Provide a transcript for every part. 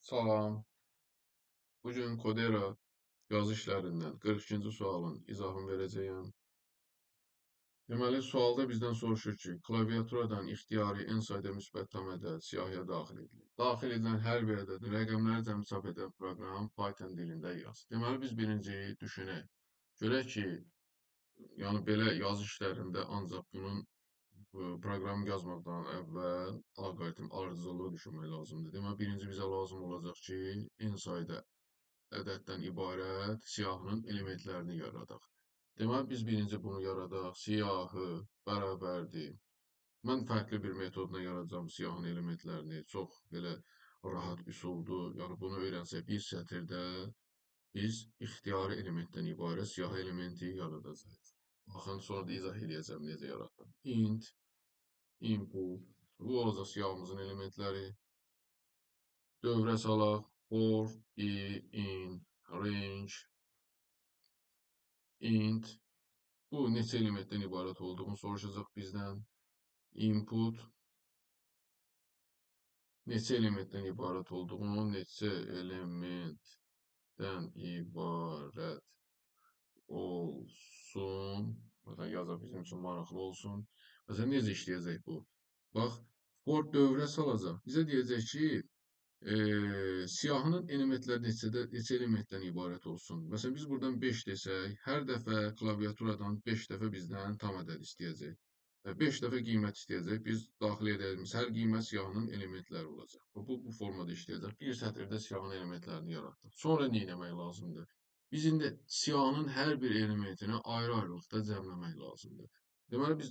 Salam. Bugün Codera yazı işlərindən 42-ci sualın izahını verəcəyəm. Deməli, sualda bizdən soruşur ki, klaviaturadan ixtiyari n sayda müsbət tam ədəd siyahıya daxil edilir. Daxil edilən hər bir ədədin rəqəmləri cəmi çap edən proqram Python dilində yaz. Deməli, biz birinci düşünək. Görək ki, yəni belə yazı işlərində ancaq bunun proqramı yazmaqdan əvvəl alqoritm ardıcıllığı düşünmək lazımdır. Deməli, birinci bizə lazım olacaq ki, n sayda ədəddən ibarət siyahının elementlərini yaradaq. Deməli, biz birinci bunu yaradaq. Siyahı bərabərdir. Mən fərqli bir metodla yaradacağam siyahının elementlərini. Çox belə rahat üsuldur. Yəni, bunu öyrənsək bir sətirdə biz ixtiyari elementdən ibarət siyahı elementi yaradacağıq. Baxın, sonra da izah eləyəcəm necə yaratdım. Int, input, bu olacaq siyahımızın elementləri. Dövrə salaq, for, i, in, range, int. Bu neçə elementdən ibarət olduğunu soruşacaq bizdən. Input, neçə elementdən ibarət olduğunu, neçə elementdən ibarət olsun. Məsələn, yazaq bizim üçün maraqlı olsun. Məsələn, necə işləyəcək bu? Bax, for dövrə salacaq. Bizə deyəcək ki, siyahının elementləri neçə elementdən ibarət olsun. Məsələn, biz buradan 5 desək, hər dəfə klaviaturadan 5 dəfə bizdən tam ədəd istəyəcək. 5 dəfə qiymət istəyəcək. Biz daxil edəcəyimiz hər qiymət siyahının elementləri olacaq. Bu formada işləyəcək. Bir sətirdə siyahının elementlərini yaratdıq. Sonra nə etmək lazımdır? Biz indi siyahının hər bir elementini ayrı-ayrılıqda cəmləmək lazımdır. Deməli, biz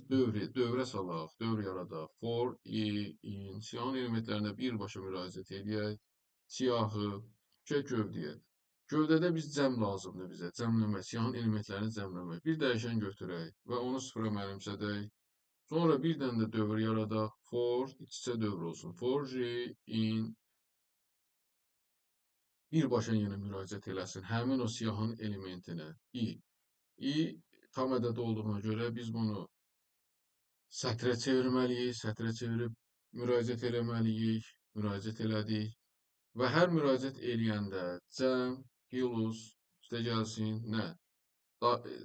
dövrə salaq, dövr yaradaq. For, i, in, siyahının elementlərinə birbaşa müraciət edək. Siyahı, düşək gövdəyə. Gövdədə biz cəm lazımdır bizə, cəmləmək, siyahının elementlərini cəmləmək. Bir dəyişən götürək və onu sıfıra mənimsədək. Sonra bir dənə də dövr yaradaq. For, iç-içə dövr olsun. For, j, in, birbaşa yenə müraciət eləsin həmin o siyahının elementinə. I. I tam ədəd olduğuna görə biz bunu sətrə çevirməliyik, sətrə çevirib müraciət eləməliyik, müraciət elədik və hər müraciət eləyəndə cəm, plus, üstə gəlsin, nə?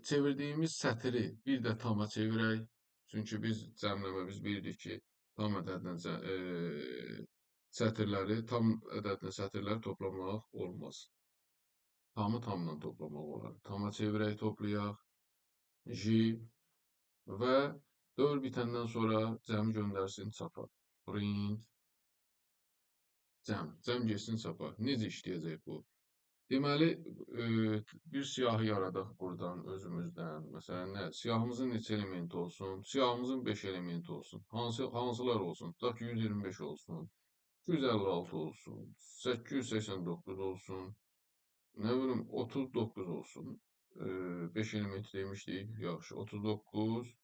Çevirdiyimiz sətri bir də tama çevirək. Çünki biz cəmləmə, biz bilirik ki, tam ədədlə sətirləri, tam ədədlə sətirləri toplamaq olmaz. Tamı tamla toplamaq olar. Tama çevirək, toplayaq. J və dövr bitəndən sonra cəmi göndərsin çapa. Print cəm. Cəm getsin çapa. Necə işləyəcək bu? Deməli, bir siyahı yaradaq buradan, özümüzdən. Məsələn, nə? Siyahımızın neçə elementi olsun? Siyahımızın 5 elementi olsun. Hansılar olsun? Tutaq ki, 125 olsun. 256 olsun, 889 olsun, nə bilim, 39 olsun. 5 elementi demişdik, yaxşı, 39,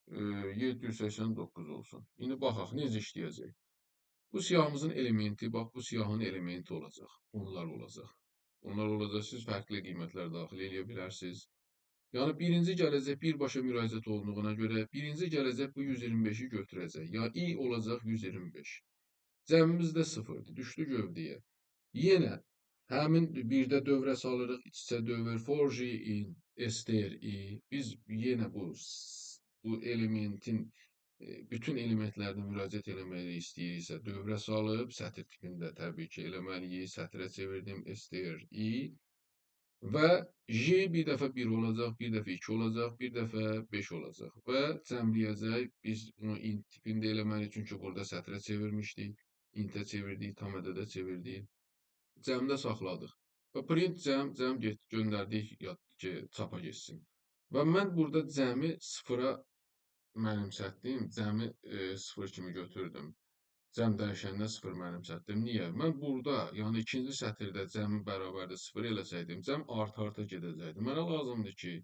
789 olsun. İndi baxaq, necə işləyəcək? Bu siyahımızın elementi, bax, bu siyahının elementi olacaq, onlar olacaq. Onlar olacaq, siz fərqli qiymətlər daxil eləyə bilərsiniz. Yəni, birinci gələcək birbaşa müraciət olunduğuna görə, birinci gələcək bu 125-i götürəcək. Ya, i olacaq 125. Cəmimiz də sıfırdır, düşdü gövdəyə. Yenə həmin birdə dövrə salırıq, iç-içə dövr, for j in, str i. Biz yenə bu elementin bütün elementlərinə müraciət eləməyi istəyiriksə, dövrə salıb, sətir tipində təbii ki eləməliyik, sətirə çevirdim, str i. Və j bir dəfə 1 olacaq, bir dəfə 2 olacaq, bir dəfə 5 olacaq. Və cəmləyəcək, biz bunu int tipində eləməliyik, çünki burada sətirə çevirmişdik. İntə çevirdik, tam ədədə çevirdik. Cəmdə saxladıq. Və print cəm, cəm göndərdik ki, çapa getsin. Və mən burada cəmi sıfıra mənimsətdim, cəmi sıfır kimi götürdüm. Cəm dəyişəndə sıfır mənimsətdim. Niyə? Mən burada, yəni ikinci sətirdə cəmi bərabərdə sıfır eləsəydim, cəm arta-arta gedəcəkdi. Mənə lazımdır ki,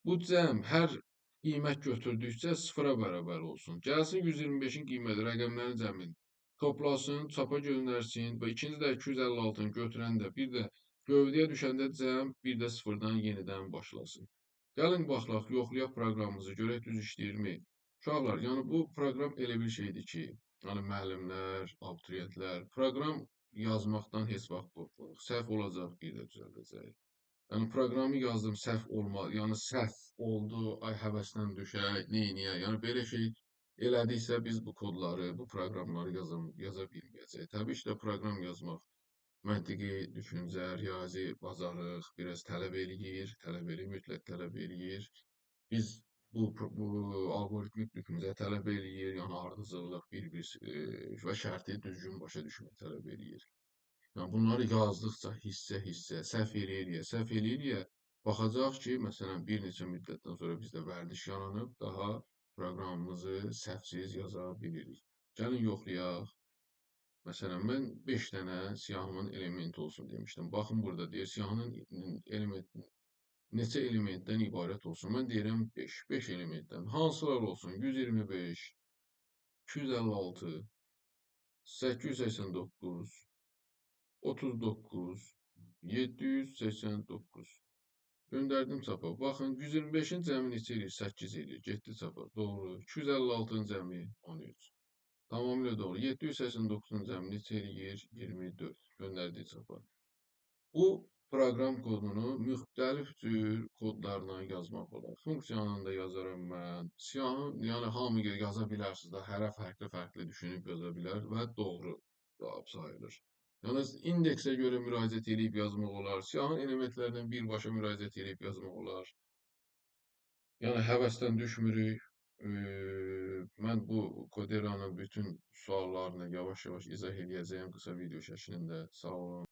bu cəm hər qiymət götürdükcə sıfıra bərabər olsun. Gəlsin 125-in qiyməti, rəqəmlərin cəmini toplasın, çapa göndərsin və ikinci də 256-nı götürəndə, bir də gövdəyə düşəndə cəm bir də sıfırdan yenidən başlasın. Gəlin baxaq, yoxlayaq proqramımızı, görək düz işləyirmi? Uşaqlar, yəni bu proqram elə bir şeydir ki, yəni müəllimlər, abituriyentlər, proqram Yazmaqdan heç vaxt qorxmuruq. Səhv olacaq, bir də düzəldəcəyik. Yəni proqramı yazdım, səhv olma, yəni səhv oldu, ay həvəsdən düşək, neyniyək? Yəni belə şey elədiksə biz bu kodları, bu proqramları yaza bilməyəcəyik. Təbii ki də proqram yazmaq məntiqi düşüncə, riyazi bacarıq biraz tələb eləyir, mütləq tələb eləyir. Biz bu alqoritmik düşüncə tələb eləyir, yəni ardıcıllıq bir-bir və şərti düzgün başa düşmək tələb eləyir. Yəni bunları yazdıqca hissə-hissə, səhv eləyə-eləyə baxacaq ki, məsələn, bir neçə müddətdən sonra bizdə vərdiş yaranıb, daha proqramımızı səhvsiz yaza bilirik. Gəlin yoxlayaq. Məsələn, mən 5 dənə siyahımın elementi olsun demişdim. Baxın, burada deyir, siyahının elementi neçə elementdən ibarət olsun? Mən deyirəm 5, 5 elementdən. Hansılar olsun? 125, 256, 889, 39, 789. Göndərdim çapa. Baxın, 125-in cəmi neçə eləyir? 8 eləyir. Getdi çapa. Doğru. 256-ın cəmi 13. Tamamilə doğru. 789-un cəmi neçə eləyir? 24. Göndərdik çapa. Bu proqram kodunu müxtəlif cür kodlarla yazmaq olar. Funksiyanı da yazaram mən. Siyahı, yəni hamı yaza bilərsiniz də, hərə fərqli-fərqli düşünüb yaza bilər və doğru cavab sayılır. Yalnız indeksə görə müraciət eləyib yazmaq olar. Siyahın elementlərindən birbaşa müraciət eləyib yazmaq olar. Yəni həvəsdən düşmürük. Mən bu Koderanın bütün suallarını yavaş-yavaş izah eləyəcəyim qısa video şəklində. Sağ olun.